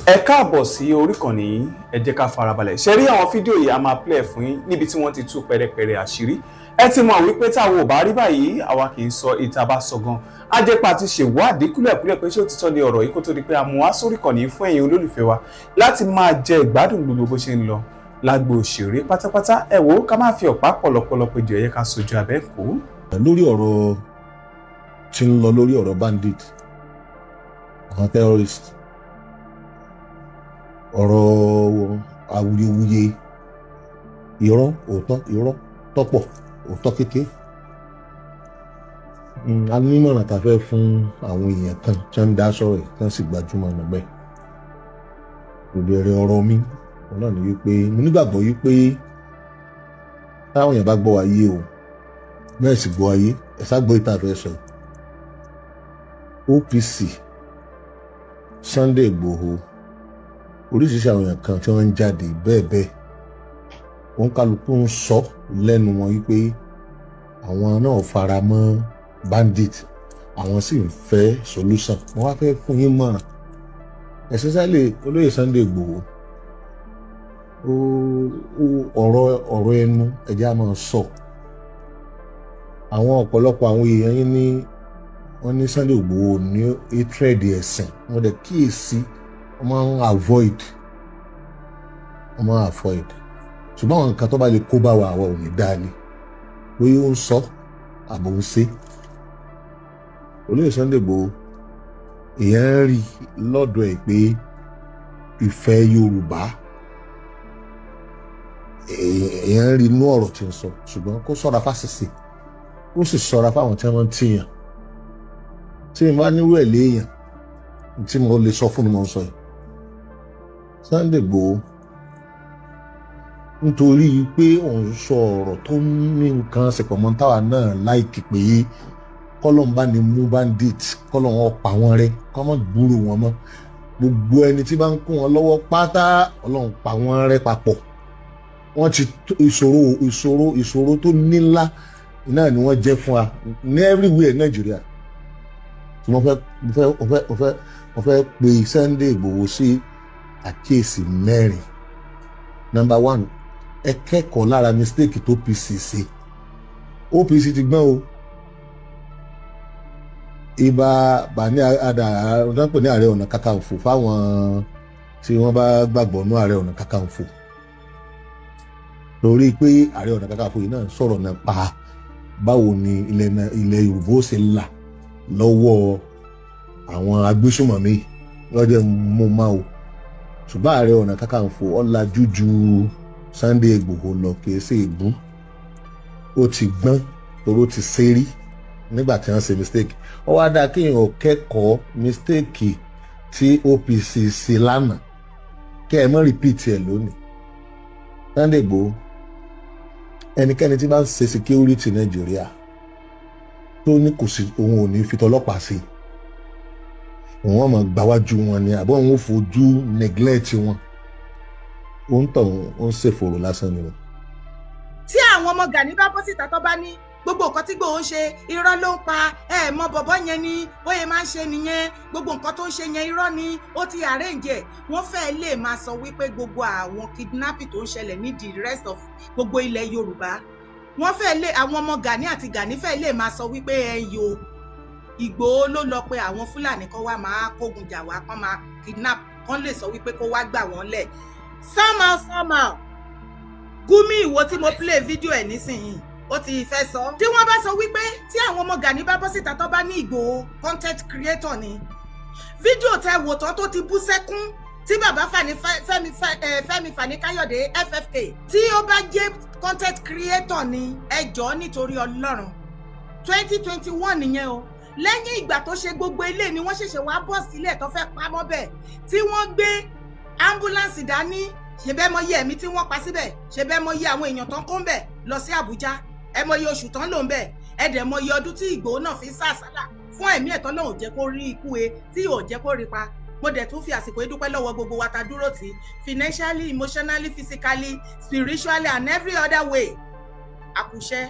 Ẹ káàbọ̀ sí orí ìkànnì yìí. Ẹ jẹ́ ká farabalẹ̀ ṣe rí àwọn fídíò yìí. A máa play fún yín níbi tí wọ́n ti tú pẹ̀rẹ̀pẹ̀rẹ̀ àṣírí. Ẹ ti mọ̀ wípé táwọn ò bá rí báyìí, àwa kì í sọ ìta bá sọ gan. Ajẹ́pà ti ṣèwádìí kúlẹ̀kúlẹ̀ pé ṣé òtítọ́ ni ọ̀rọ̀ yìí, kó tó di pé a mú wá sórí ìkànnì yìí fún ẹ̀yin olólùfẹ́ wa láti máa jẹ ìgbádùn gbogbo bó ṣe ń lọ lágbo òṣèré pátápátá. Ẹ wò ó, ká má fi ọ̀pá pọ̀lọpọ̀lọ péjọ, ẹ yẹ ká sojú abẹ́ kó. Lórí ọ̀rọ̀ tí ń lọ, lórí ọ̀rọ̀ bandit, àwọn terrorist, ọ̀rọ̀ awuyewuye, irọ́, òótọ́, irọ́ tọ́pọ̀, òótọ́ kéke, a nímọ̀ràn tá a fẹ́ fún àwọn èèyàn kan tí wọ́n ń dá sọ̀rọ̀ yìí, tí wọ́n sì gbajúmọ̀ nígbẹ̀. Ìbẹ̀rẹ̀ ọ̀rọ̀ mi òun náà ni wípé mo nígbàgbọ́ wípé táwọn èèyàn bá gbọ́ wa yé o, bẹ́ẹ̀ sì gbọ́ ayé ẹ̀ sá gbọ́ ìta fẹ́ sọ. OPC, Sunday Igboho, oríṣiríṣi àwọn èèyàn kan tí wọ́n ń jáde bẹ́ẹ̀ bẹ́ẹ̀, òun kálukú ń sọ lẹ́nu wọn wípé àwọn náà fara mọ́ bandit, àwọn sì ń fẹ́ solution. Wọ́n wá fẹ́ fún yín mọ̀ràn, especially olóyè Sunday Igboho. Ó ọ̀rọ̀ ẹnu ẹ̀jẹ̀ á máa sọ. Àwọn ọ̀pọ̀lọpọ̀ àwọn èèyàn yín ní wọ́n ní Sunday Igboho ní hatred ẹ̀sìn. Wọ́n dẹ̀ kíyèsí, wọ́n máa ń avoid, wọ́n máa ń avoid. Ṣùgbọ́n àwọn nǹkan tó bá lè kó bá wa, àwa ò ní dáa ni bóyá ó ń sọ àbò ń ṣe. Olóyè Sunday Igboho, èèyàn ń rí lọ́dọ̀ ẹ̀ pé ìfẹ́ Yorùbá, èèyàn ń rí inú ọ̀rọ̀ tí ń sọ. Ṣùgbọ́n kó ṣọ́ra fásitì, ó sì ṣọ́ra fáwọn tí wọ́n ń tìyàn. Tí n bá nírú ẹ̀ léèyàn tí mo lè sọ fún ni mo ń sọ yìí, Sunday Igboho, nítorí pé òun sọ ọ̀rọ̀ tó ní nǹkan ṣe pọ̀ mọ́ táwa náà láìkì pé kọ́lọ́n bá ní mú bandit, kọ́lọ́n wọn pa wọ́n rẹ́, kọ́ mọ́ gbúrò wọn mọ́, gbogbo ẹni tí bá ń kún wọn lọ́wọ́ pátá, Ọlọ́run pa wọ́n rẹ́ papọ̀. Wọ́n ti ìṣòro tó nílá náà ni wọ́n jẹ́ fún wa ní everywhere ní Nàìjíríà. Tí mo fẹ́ pe Sunday Igboho sí àkíyèsí mẹ́rin. Number one, ẹ kẹ́kọ̀ọ́ lára mistake tó OPC ṣe. OPC ti gbọ́n o. Ibà Bani Adams wọ́n pè ní Ààrẹ Ọ̀nà Kakanfò, fáwọn tí wọ́n bá gbàgbọ́ nú Ààrẹ Ọ̀nà Kakanfò, lórí pé Ààrẹ Ọ̀nà Kakanfò yìí náà sọ̀rọ̀ nípa báwo ni ilẹ̀ Yorùbá ó ṣe là lọ́wọ́ àwọn agbésùmọ̀mí lọ́jọ́ mo máa o. Ṣùgbọ́n Ààrẹ Ọ̀nà Kakanfò ọ̀làjú ju Sunday Igboho lọ, kìí ṣe ìbú. Ó ti gbọ́n toró ti ṣe rí nígbà tí wọ́n ṣe mistake. Ó wá dáa kéèyàn kẹ́kọ̀ọ́ mistake tí OPC ṣe lánàá, kẹ́ ẹ mọ́ repeat ẹ̀ lónìí. Sunday Igboho, ẹnikẹ́ni tí bá ń ṣe security Nàìjíríà tó ní kò sí, òun ò ní fi tọlọ́pàá sí, òun ọmọ gbáwájú wọn ni, àbọ̀ òun ò fojú neglect wọn, ó ń tọ̀, ó ń ṣèfòrò lásán ni wọn. Tí àwọn ọmọ Gani bá bọ́ síta, tó bá ní gbogbo nǹkan tí Ìgbòho ń ṣe, irọ́ ló ń pa, ẹ mọ bọ̀bọ́ yẹn ni, bóyá máa ń ṣe nìyẹn, gbogbo nǹkan tó ń ṣe yẹn irọ́ ni, ó ti arrange ẹ̀, wọ́n fẹ́ẹ́ lè máa sọ wípé gbogbo àwọn kidnapping tó ń ṣẹlẹ̀ ní the rest of gbogbo ilẹ̀ Yorùbá, wọ́n fẹ́ẹ́ lè, àwọn ọmọ Gani àti Gani fẹ́ẹ́ lè máa sọ wípé ẹ yo Ìgbòho ló lọ pé àwọn Fúlàní kan wá máa kógun jà wá, kán máa kidnap, kán lè sọ wípé kó wá gbà wọ́n lẹ̀ somehow somehow. Gumi Ìwò tí mo play fídíò ẹ̀ nísìnyìí, ó ti fẹ́ sọ. Tí wọ́n bá sọ wípé tí àwọn ọmọ Gani bá bọ́ síta, tó bá ní Ìgbòho content creator ni, fídíò tẹ wò tán tó ti bú sẹ́kún, tí bàbá Fani Fẹ́mi, Fẹ́mi Fani Káyọ̀dé FFK, tí ó bá jẹ́ content creator ni, ẹ jọ̀ọ́, nítorí Ọlọ́run, 2021 nìyẹn o. Lẹ́yìn ìgbà tó ṣe gbogbo ilé ni wọ́n ṣẹ̀ṣẹ̀ wá bọ̀ sílẹ̀ tó fẹ́ pamọ́ bẹ́ẹ̀, tí wọ́n gbé ambulance dání. Ṣe bẹ́ẹ̀ mọ iye ẹ̀mí tí wọ́n pa síbẹ̀? Ṣe bẹ́ẹ̀ mọ iye àwọn èèyàn tán kó ń bẹ̀ lọ sí Àbújá? Ẹ mọ iye oṣù tán lò ń bẹ̀? Ẹ dẹ̀ mọ iye ọdún tí Ìgbòho náà fi sàsálà fún ẹ̀mí ẹ̀tọ́ náà, ò jẹ́ kó rí ikú e tí ò jẹ́ kó rí pa. Mo dẹ̀ tún fi àsìkò yìí dúpẹ́ lọ́wọ́ gbogbo wa ta dúró tì financially, emotionally, physically, spiritually and every other way. Àkùṣẹ́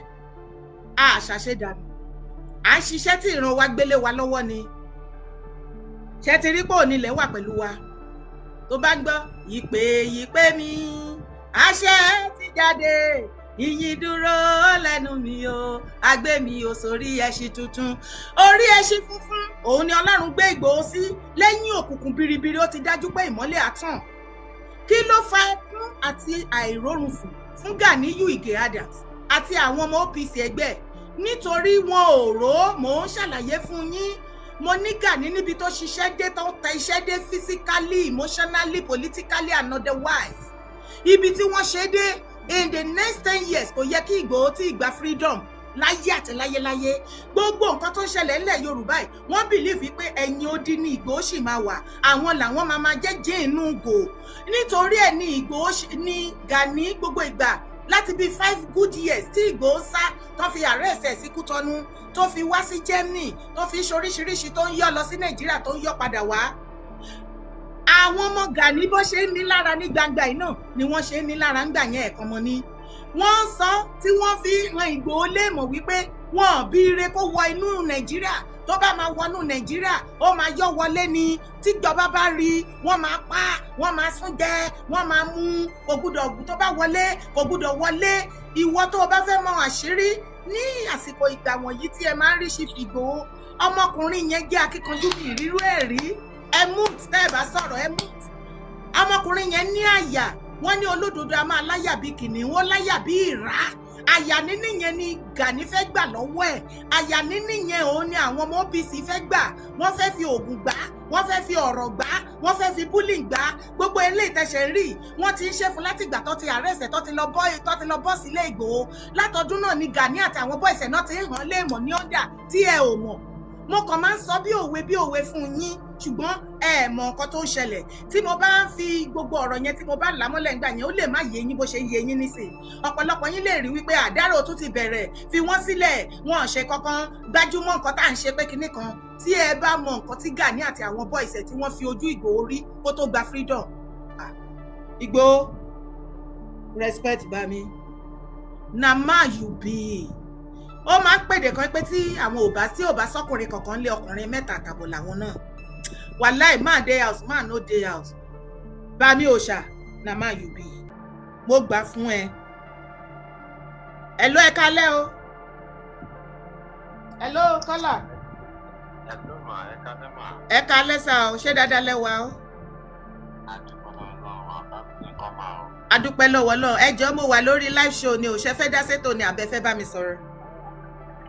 àṣàṣe dànù, à ń ṣiṣẹ́ tí ìran wa gbélé wa lọ́wọ́ ni. Ṣe ti rí pé onílẹ̀ wà pẹ̀lú wa? Tó bá ń gbọ́ ìpè, ìpè mi, àṣẹ ti jáde, ìyìn dúró lẹ́nu mi o, agbé mi ò sórí ẹṣin tuntun, orí ẹṣin funfun. Òun ni Ọlọ́run gbé Ìgbòho sí. Lẹ́yìn òkùnkùn biribiri, ó ti dájú pé ìmọ́lẹ̀ á tàn. Kí ló fa ẹkún àti àìrórun sùn fún Ganiyu Ige Adams àti àwọn ọmọ OPC ẹgbẹ́ ẹ̀? Nítorí wọn ò rò ó. Mò ń ṣàlàyé fún yín. Mo ní Gani níbi tó ṣiṣẹ́ dé, tó ń tẹ iṣẹ́ dé, physically, emotionally, politically and otherwise, ibi tí wọ́n ṣe dé, in the next 10 years, kò yẹ kí Ìgbòho tí ìgbà freedom láyé àti láyéláyé. Gbogbo nǹkan tó ń ṣẹlẹ̀ ńlẹ̀ Yorùbá yìí, wọ́n believe pé ẹ̀yìn odi ni Ìgbòho sì máa wà, àwọn làwọn máa jẹ́ jẹ́ inú gò. Nítorí ẹ̀ ní Ìgbòho ní Gani gbogbo ìgbà láti bíi 5 good years tí Ìgbòho sá, tó fi arrest ẹ̀ sí Kútọ́nù, tó fi wá sí Germany, tó fi ṣoríṣiríṣi, tó ń yọ lọ sí Nàìjíríà, tó ń yọ padà wá. Àwọn ọmọ Gani, bó ṣe ń ní lára ní gbangba yìí náà ni wọ́n ṣe ń ní lára ń gbà yẹn. Ẹ̀kan mọ́ ni wọ́n ń sọ tí wọ́n fi hàn Ìgbòho léèmọ̀ wípé wọn ò bí ire kó wọ inú Nàìjíríà. Tó bá máa wọnú Nàìjíríà, ó máa yọ wọlé ni. Tíjọba bá rí, wọ́n máa pa, wọ́n máa sún jẹ, wọ́n máa mú. Kò gbúdọ̀, tó bá wọlé, kò gbúdọ̀ wọlé. Ìwọ tó o bá fẹ́ mọ àṣírí ní àsìkò ìgbà wọ̀nyí tí ẹ máa ń rí sí Ìgbòho, ọmọkùnrin yẹn jẹ́ akíkanjú bí ìrírú ẹ̀ rí. Ẹ mú tẹ́ ẹ bá sọ̀rọ̀, ẹ mú. Ọmọkùnrin yẹn ní àyà. Wọ́n ní olódodo a máa láyà bí kìnìún, ó láyà bí ìrá. Àyà níní yẹn ni Gani fẹ́ gbà lọ́wọ́ ẹ̀. Àyà níní yẹn, òun ni àwọn ọmọ OPC fẹ́ gbà. Wọ́n fẹ́ fi oògùn gbà, wọ́n fẹ́ fi ọ̀rọ̀ gbà, wọ́n fẹ́ fi bullying gbà. Gbogbo eléyìí tẹ̀sẹ̀ rí, wọ́n ti ń ṣe fún láti ìgbà tó ti arrest ẹ̀, tó ti lọ bọ́ sílé Ìgbòho. Látọdún náà ni Gani àti àwọn boys ẹ̀ náà ti ń hàn léèmọ̀ ní ọ̀dà tí ẹ ò mọ̀. Mo kàn máa ń sọ bí òwe bí òwe fún yín, ṣùgbọ́n ẹ mọ nǹkan tó ń ṣẹlẹ̀. Tí mo bá ń fi gbogbo ọ̀rọ̀ yẹn, tí mo bá là á mọ́lẹ̀ ńgbà yẹn, ó lè má yé yín bó ṣe ń yé yín nísìn. Ọ̀pọ̀lọpọ̀ yín lè rí wípé àdárò tún ti bẹ̀rẹ̀, fi wọ́n sílẹ̀, wọn ò ṣe kankan, gbájúmọ́ nǹkan tá à ń ṣe pé kinní kan. Tí ẹ bá mọ nǹkan tí Gani àti àwọn boys ẹ̀ tí wọ́n fi ojú Ìgbòho rí kó tó gba freedom. Ìgbòho, respect bá mi, na man you be. Ó máa ń pèdè kan pé tí àwọn ò bá tí ò bá sọkùnrin kankan lé, ọkùnrin mẹ́ta àtàbọ̀ làwọn náà. Wàláì, man dey house, man no dey house. Bami òòṣà, na man you be. Mo gbà fún ẹ. Hello, ẹ kálẹ́ o. Hello, kọ́là. Hello ma, ẹ kálẹ́ ma. Ẹ kálẹ́ sà o. Ṣé dáadáa lẹ́wà o? Adúpẹ́ lọ́wọ́ Ọlọ́run, àbá nǹkan máa o. Adúpẹ́ lọ́wọ́ Ọlọ́run. Ẹ jọ̀ọ́, mo wà lórí live show ni o. Ṣe fẹ́ dá sétò ni àbẹ fẹ́ bá mi sọ̀rọ̀?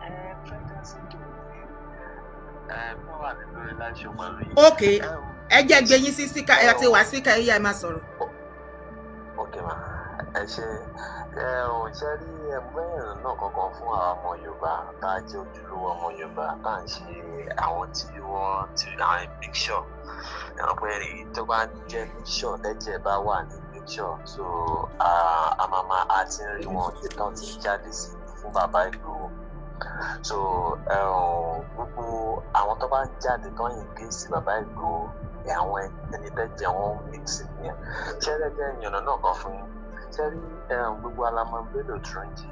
Ẹ fẹ́ dá sétò ni. Ẹ mo wà ní lórí live show pẹ̀lú yín. Ok, ẹ jẹ́ gbé yín sí speaker. Ẹ ti wà speaker, ẹ yá, ẹ máa sọ̀rọ̀. Ok ma, ẹ ṣe. Ẹ ò ṣe rí ẹgbẹ́ náà kankan fún àwọn ọmọ Yorùbá tá a jẹ́ ojúlówó ọmọ Yorùbá, tá à ń ṣe àwọn tí wọ́n ti àwọn picture ẹ̀rọ pé èyí tó bá jẹ́ picture, tẹ́jẹ̀ bá wà ní picture, so a máa ma a ti ń rí wọn tí tán ti ń jáde sí fún bàbá Ìgbòho. So gbogbo àwọn tó bá ń jáde tó ń yìn sí bàbá Ìgbòho, àwọn ẹni tẹ́jẹ̀ wọn mix nìyẹn. Ṣẹ́rẹ́jẹ́ ìyànnà náà kan fún yín? Ṣe rí gbogbo alamọ Bello Turji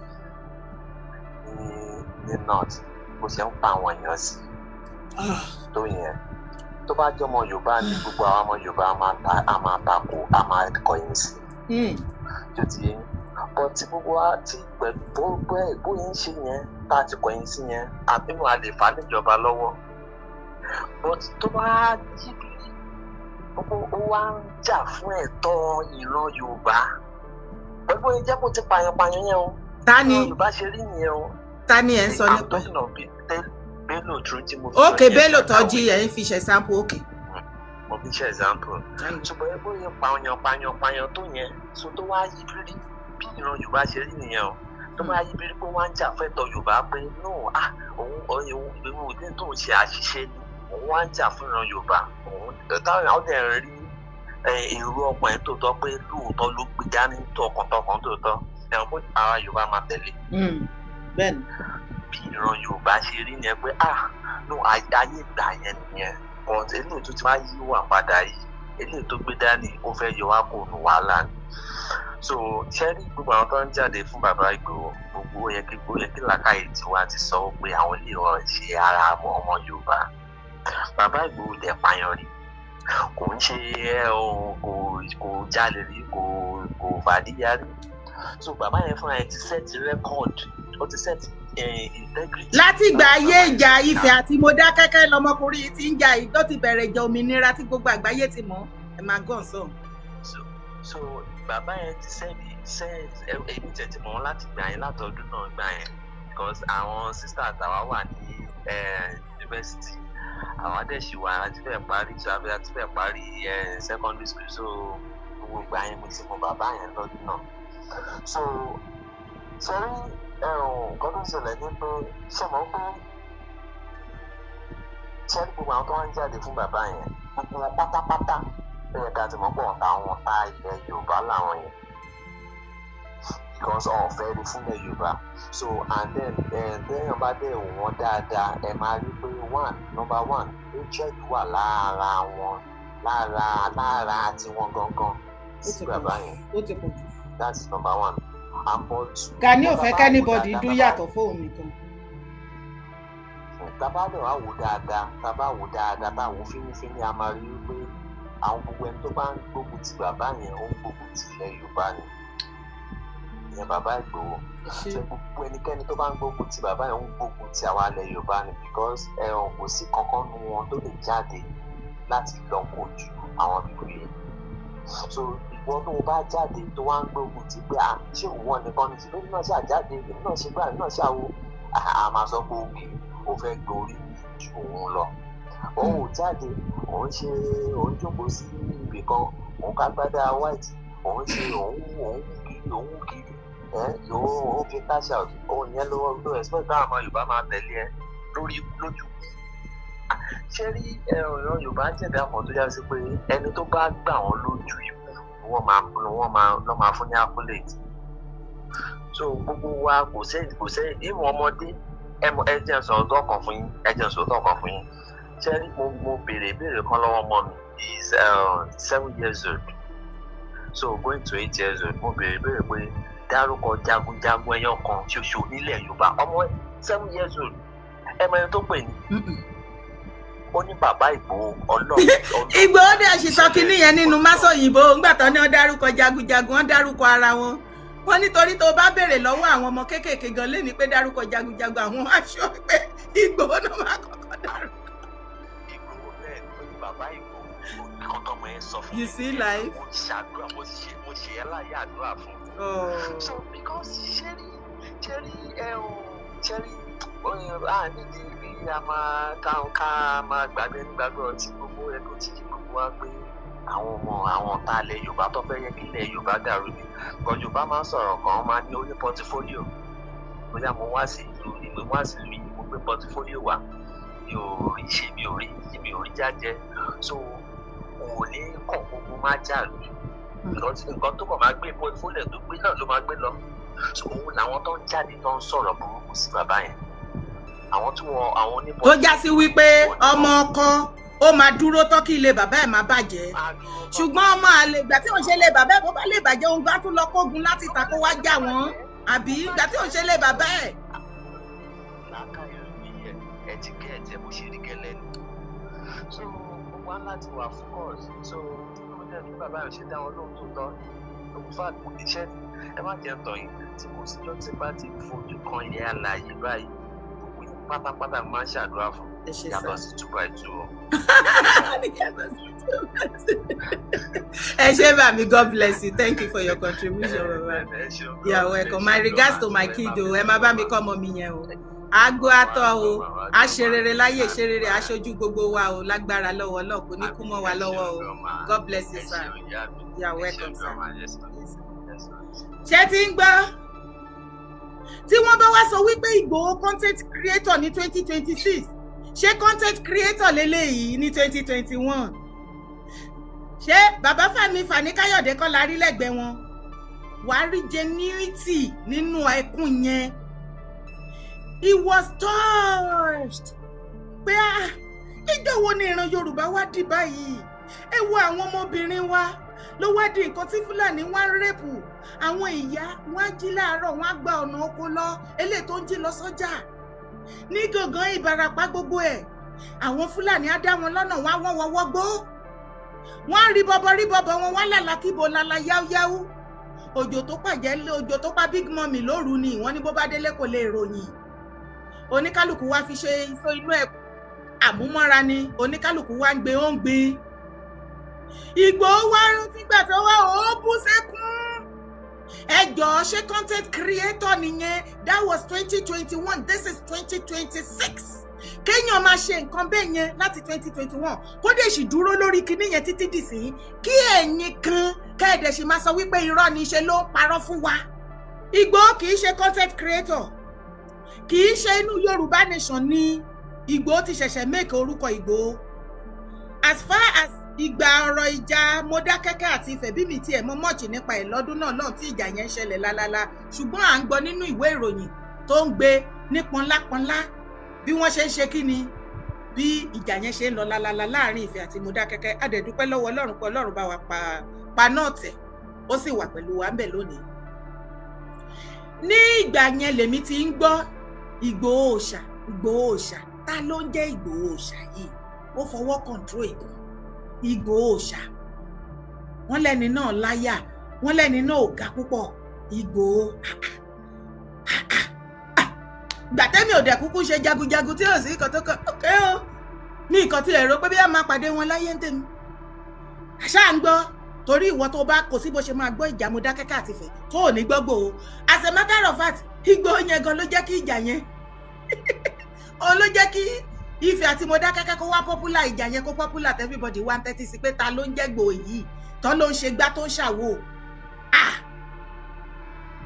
ní north, bó ṣe ń pa àwọn èèyàn sí tó yẹn, tó bá jẹ́ ọmọ Yorùbá ní, gbogbo àwọn ọmọ Yorùbá a máa takò, a máa kọ̀yìn sí, tó ti yẹn. But tí gbogbo wa ti pẹ̀lú bóyá ń ṣe yẹn, tá a ti kọ̀yìn sí yẹn, àbínú a lè fà á níjọba lọ́wọ́. But tó bá yí bí ó wá ń jà fún ẹ̀tọ́ ìran Yorùbá pẹ̀lú bóyá jẹ́ kó ti pààyàn yẹn o. Ta ni? Yorùbá ṣe rí nìyẹn o. Ta ni ẹ̀ ń sọ nípa? Bello Turji mo fi. Ok, Bello Turji ẹ̀ ń fi ṣe example, ok. Mo fi ṣe example, ṣùgbọ́n ẹ bóyá pààyàn pààyàn pààyàn tó yẹn, so tó wá yí bírí bí ìran Yorùbá ṣe rí nìyẹn o, tó wá yí bírí pé wọ́n á jà fẹ́tọ̀ Yorùbá pé no, ah, òun òun òun tó ń ṣe àṣìṣe ni, òun wá ń jà fún ìran Yorùbá, òun táwọn ọdẹ rí èrò ọkàn ẹ̀ tó tọ́ pé lóòótọ́ ló gbé dání tọkàntọkàn tó tọ́ ẹ̀wọ̀n pé ara Yorùbá máa tẹ̀lé. Bẹ́ẹ̀ni. Bí ìran Yorùbá ṣe rí nìyẹn pé ah no, ayé ìgbà yẹn nìyẹn. But eléyìí tó ti wá yí wà padà yìí, eléyìí tó gbé dání, ó fẹ́ yọ wá kó nu wàhálà ni. So ṣẹ́rí gbogbo àwọn tó ń jáde fún bàbá Ìgbòho, gbogbo ó yẹ kí làákàyè tiwa ti sọ pé àwọn ilé wọn ṣe ara ọmọ Yorùbá. Bàbá Ìgbòho dẹ̀ pààyàn rí, kò ń ṣe ẹ o, kò Kò jalè rí, kò fàdíyà rí. So bàbá yẹn fúnra ẹ̀ ti set record, ó ti set integrity. Látìgbà ayé ìjà Ifẹ̀ àti Mọdákẹ́kẹ́ lọmọkùnrin yìí ti ń jà yìí, tó ti bẹ̀rẹ̀ ìjà òmìnira tí gbogbo àgbáyé ti mọ̀. Ẹ máa gàn sàn. So bàbá yẹn ti set. Èmi tẹ̀ ti mọ̀ wọ́n láti gbà yẹn, látọdún náà gbà yẹn, because àwọn sister àtàwa wà ní university, àwọn dẹ̀ ṣì wà, àti fẹ́ parí, so àti fẹ́ parí secondary school. So gbogbo ìgbà yẹn mo ti mọ bàbá yẹn lọ́dún náà. So ṣe rí nǹkan tó ń ṣẹlẹ̀ ní pé, ṣe mọ̀ pé, ṣe rí gbogbo àwọn tó wá ń jáde fún bàbá yẹn, gbogbo wọn pátápátá, ó yẹ ká ti mọ̀ pé ọ̀tá àwọn ọ̀tá ilẹ̀ Yorùbá làwọn yẹn, because ọ̀fẹ́ rí fúnlẹ̀ Yorùbá. So and then téèyàn bá dẹ̀ wò wọ́n dáadáa, ẹ máa rí pé one, number one, hatred wà lára wọn, lára tiwọn gangan sí bàbá yẹn. Ó ti pọ̀ jù. That's number one. And but Gani ò fẹ́ k'anybody dún yàtọ̀ fóun nìkan. Tá bá dẹ̀ wá wò dáadáa, tá bá wò dáadáa, tá wò fínífíní, a máa rí wípé àwọn gbogbo ẹni tó bá ń gbógun ti bàbá yẹn, ó ń gbógun ti ilẹ̀ Yorùbá ni. Ìyẹn bàbá Ìgbòho. Ṣe gbogbo ẹnikẹ́ni tó bá ń gbógun ti bàbá yẹn, ó ń gbógun ti àwa ilẹ̀ Yorùbá ni, because ẹ̀hàn kò sí kankan nu wọn tó lè jáde láti lọ kojú àwọn people yẹn. So ìwọ tó o bá jáde, tó wá ń gbógun ti pé, à, ṣé òun nìkan ni? Ṣe lórí náà ṣáà jáde, èmi náà ṣe gbá, èmi náà ṣàwo, a máa sọ pé òkè o fẹ́ gborí ju òun lọ. Òun ò jáde, òun ṣe òun jókòó sí ibì kan, òun kágbádá white, òun ṣe òun kiri, òun kiri ẹ, òun fi cash out òun yẹn ló ló expect káwọn ọmọ Yorùbá máa tẹ̀lé ẹ lórí lójú. Ṣé rí ọ̀rọ̀ Yorùbá jẹ̀dá kan tó yá sí pé ẹni tó bá gbà wọ́n lójú ikú ni wọ́n máa lọ́ máa fún ní accolade. So gbogbo wa, kò sẹ́yìn ìwọ̀n ọmọdé. Ẹ mọ, ẹ jẹ́ n sọ ọ̀dọ́ kan fún yín, ẹ jẹ́ n sọ ọ̀dọ́ kan fún yín. Ṣé rí, mo béèrè ìbéèrè kan lọ́wọ́ ọmọ mi. He is 7 years old, so going to 8 years old. Mo béèrè ìbéèrè pé, dárúkọ jagunjagun ẹyọ kan ṣoṣo nílẹ̀ Yorùbá. Ọmọ 7 years old, ẹ mọ ẹni tó pè ní? Ó ní bàbá Ìgbòho. Ọlọ́run. Ìgbòho dẹ̀ ṣì sọ kinní yẹn nínú Másòyìnbó ńgbà tán ní wọ́n dárúkọ jagunjagun, wọ́n dárúkọ ara wọn. Wọ́n nítorí tó bá béèrè lọ́wọ́ àwọn ọmọ kéékèèké gan lé ní pé dárúkọ jagunjagun, àwọn aṣọ pé Ìgbòho náà máa kọ́kọ́ dárúkọ. Ìgbòho bẹ́ẹ̀ ni, ó ní bàbá Ìgbòho. Nǹkan tọmọ yẹn sọ fún You mi see nìyẹn. life? Mo ṣàdúrà, mo ṣe ẹ́ láyé àdúrà fún un. Oh. So because ṣé rí ẹ o, ṣé rí a nídìí bí a máa ká máa gbàgbé nígbàgbọ́ tí gbogbo ẹ kò tí gbogbo wa pé àwọn ọmọ àwọn ọ̀tá ilẹ̀ Yorùbá tó fẹ́ yẹ kí ilẹ̀ Yorùbá dàrú ni. But Yorùbá máa ń sọ̀rọ̀ kan, máa ní ó ní portfolio. Bóyá mo wá sí ìlú ni, mo wá sí ìlú yìí, mo gbé portfolio wá, mi ò rí ṣe, mi ò rí, mi ò rí jájẹ, so kò ní kàn gbogbo má jà lù, because nǹkan tó kàn máa gbé, portfolio tó gbé náà ló máa gbé lọ. So òun làwọn tó ń jáde, tó ń sọ̀rọ̀ burúkú sí bàbá yẹn, àwọn tí wọn àwọn oníbọ̀. Tó já sí wípé ọmọ ọkọ ó máa dúró tọ́ kí ilé bàbá ẹ̀ má bàjẹ́, ṣùgbọ́n ọmọ àlè, ìgbà tí òun ṣe lé bàbá ẹ̀, bó bá lè bàjẹ́, òun gbá tún lọ kógun láti ta kó wá já wọn, àbí ìgbà tí òun ṣe lé bàbá ẹ̀. Làákàyè mi yẹ ẹ ti gẹ́ ẹ tẹ bó ṣe rí gẹ́lẹ́ ni. So gbogbo wa láti wà focus. So ó jẹ́ bí bàbá rẹ̀ ṣe dá wọn lóhùn tó tọ́. In fact, iṣẹ́ ẹ má jẹ́ tọ̀ yín tí kò síjọ́ tí bá ti fojú kan ilẹ̀ alààyè báyìí, gbogbo yín pátápátá máa ń ṣàdúrà fún. Ẹ ṣe sá. Yàtọ̀ sí 2 by 2 o. Yàtọ̀ sí 2 by 2. Ẹ ṣé bàmí, God bless you. Thank you for your contribution, baba. You are welcome. My regards to my kid o. Ẹ má bá mi kọ́ ọmọ mi yẹn o. Àgọ́ àtọ̀ o, a ṣe rere láyé, ṣe rere aṣojú gbogbo wa o. Lágbára lọ́wọ́ Ọlọ́run, kò ní kú mọ́ wa lọ́wọ́ o. God bless you, sir. You are welcome, sir. Ṣé ti ń gbọ́ tí wọ́n bá wá sọ wípé Ìgbòho content creator ní 2026? Ṣé content creator lélẹ́yìí ní 2021? Ṣé bàbá Fẹ́mi Fani Káyọ̀dé kọ́ la rí lẹ́gbẹ̀ẹ́ wọn? Wàá rí genuinity nínú ẹkún yẹn. He was touched pé, ah, ìjọ wo ni ìran Yorùbá wá dì báyìí? Ẹ wo àwọn ọmọbìnrin wa ló wá di nǹkan tí Fúlàní wá ń rape. Àwọn ìyá wọn á jí láàárọ̀, wọn á gba ọ̀nà oko lọ, eléyìí tó ń jí lọ sọ́jà ní Gàngán, Ìbàràpá, gbogbo ẹ̀, àwọn Fúlàní á dá wọn lọ́nà, wọn á wọ́n wọ́wọ́ gbó. Wọ́n rí bọ́bọ́ rí bọ́bọ́ wọn wá lálá kíbo lálá yáúyáú. Òjò tó pàjẹ́, òjò tó pa Big Mummy lóru ni wọ́n ní bó bá délé kò lè ròyìn. Oníkálukú wá fi ṣe iṣó inú ẹ̀ àmúmọ́ra ni oníkálukú wá ń gbé, ó ń gbin. Ìgbòho wá rántí gbà tó wá, ó bú sẹ́kún. Ẹ jọ̀ọ́, ṣé content creator nìyẹn? That was 2021, this is 2026. Kéèyàn máa ṣe nǹkan bẹ́ẹ̀ yẹn láti 2021, kó dẹ̀ sì dúró lórí kinní yẹn títí dì sí, kí ẹ̀yin kan kẹ́ẹ̀dẹ̀ sì máa sọ wípé irọ́ ni, ṣe ló ń parọ́ fún wa. Ìgbòho kì í ṣe content creator, kì í ṣe inú Yorùbá Nation ni Ìgbòho ti ṣẹ̀ṣẹ̀ make orúkọ Ìgbòho. As far as ìgbà ọ̀rọ̀ ìjà Mọdákẹ́kẹ́ àti Ifẹ̀, bí mi tiẹ̀ mọ much nípa ẹ̀ lọ́dún náà lọ́hùn tí ìjà yẹn ń ṣẹlẹ̀ lálálá, ṣùgbọ́n à ń gbọ́ nínú ìwé ìròyìn tó ń gbé ní pọnlápọnlá bí wọ́n ṣe ń ṣe, kí ni, bí ìjà yẹn ṣe ń lọ lálálá láàrin Ifẹ̀ àti Mọdákẹ́kẹ́. A dẹ̀ dúpẹ́ lọ́wọ́ Ọlọ́run pé Ọlọ́run bá wa pa náà tẹ̀, ó sì wà pẹ̀lú wa ń bẹ̀ lónìí. Ní ìgbà yẹn lèmi ti ń gbọ́ Ìgbòho Òòṣà, Ìgbòho Òòṣà. Ta ló ń jẹ́ Ìgbòho Òòṣà yìí? Ó fọwọ́ control ìgàn Ìgbòho Òòṣà. Wọ́n lẹ́ni náà láyà, wọ́n lẹ́ni náà ò ga púpọ̀. Ìgbòho gbàtẹ́mi ò dẹ̀ kúkú ṣe jagunjagun tí ò sí nǹkan tó kàn ókè o ní nǹkan tí ẹ̀rọ pé bí a máa pàdé wọn láyé ń tèmi. Àṣà ń gbọ́ torí ìwọ tó bá kò sí bó ṣe máa gbọ́ ìjà Mọdákẹ́kẹ́ àti Ifẹ̀ tó ò ní gbọ́ Ìgbòho. As a matter of fact, Ìgbòho yẹn gan ló jẹ́ kí ìjà yẹn, òun ló jẹ́ kí Ifẹ̀ àti Mọdákẹ́kẹ́ kó wá popular, ìjà yẹn kó popular, everybody wá ń tẹ́tí sí pé ta ló ń jẹ́ Ìgbòho yìí tán, ló ń ṣe gbá tó ń ṣàwò. Ah,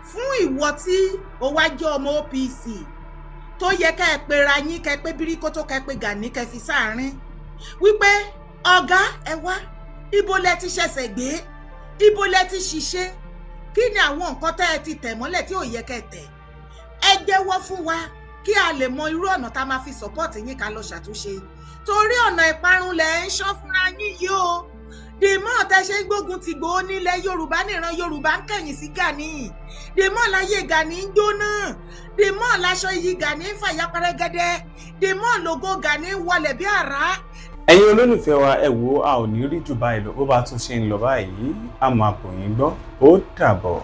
fún ìwọ tí o wá jẹ́ ọmọ OPC tó yẹ ká ẹ pera yín, ká ẹ pé bíríkótó, ká ẹ pé Gani, ká ẹ fi sáàárín wípé ọ̀gá, ẹ wá, ibo lẹ ti ṣẹ̀ṣẹ̀ gbé, ibo lẹ ti ṣiṣẹ́, kí ni àwọn nǹkan tẹ́ ẹ ti tẹ̀ mọ́lẹ̀ tí ò yẹ kẹ́ ẹ tẹ̀, ẹ jẹ́wọ́ fún wa kí a lè mọ irú ọ̀nà tá a máa fi support yín ká lọ ṣàtúnṣe, torí ọ̀nà ìparun lẹ̀ ń ṣán fúnra yín yìí o. The more tẹ́ ṣe ń gbógun ti Ìgbòho nílẹ̀ Yorùbá, níran Yorùbá ń kẹ̀yìn sí Gani, the more láyé Gani ń jóná, the more láṣọ iyì Gani ń fàyà pẹ́rẹ́gẹ́dẹ́, the more lògo Gani ń wọlẹ̀ bí àrá. Ẹ̀yin olólùfẹ́ wa, ẹ wo, a ò ní rí jù báyìí lọ. Bó bá tún ṣe ń lọ báyìí, a máa bò yín gbọ́. Ó dàbọ̀.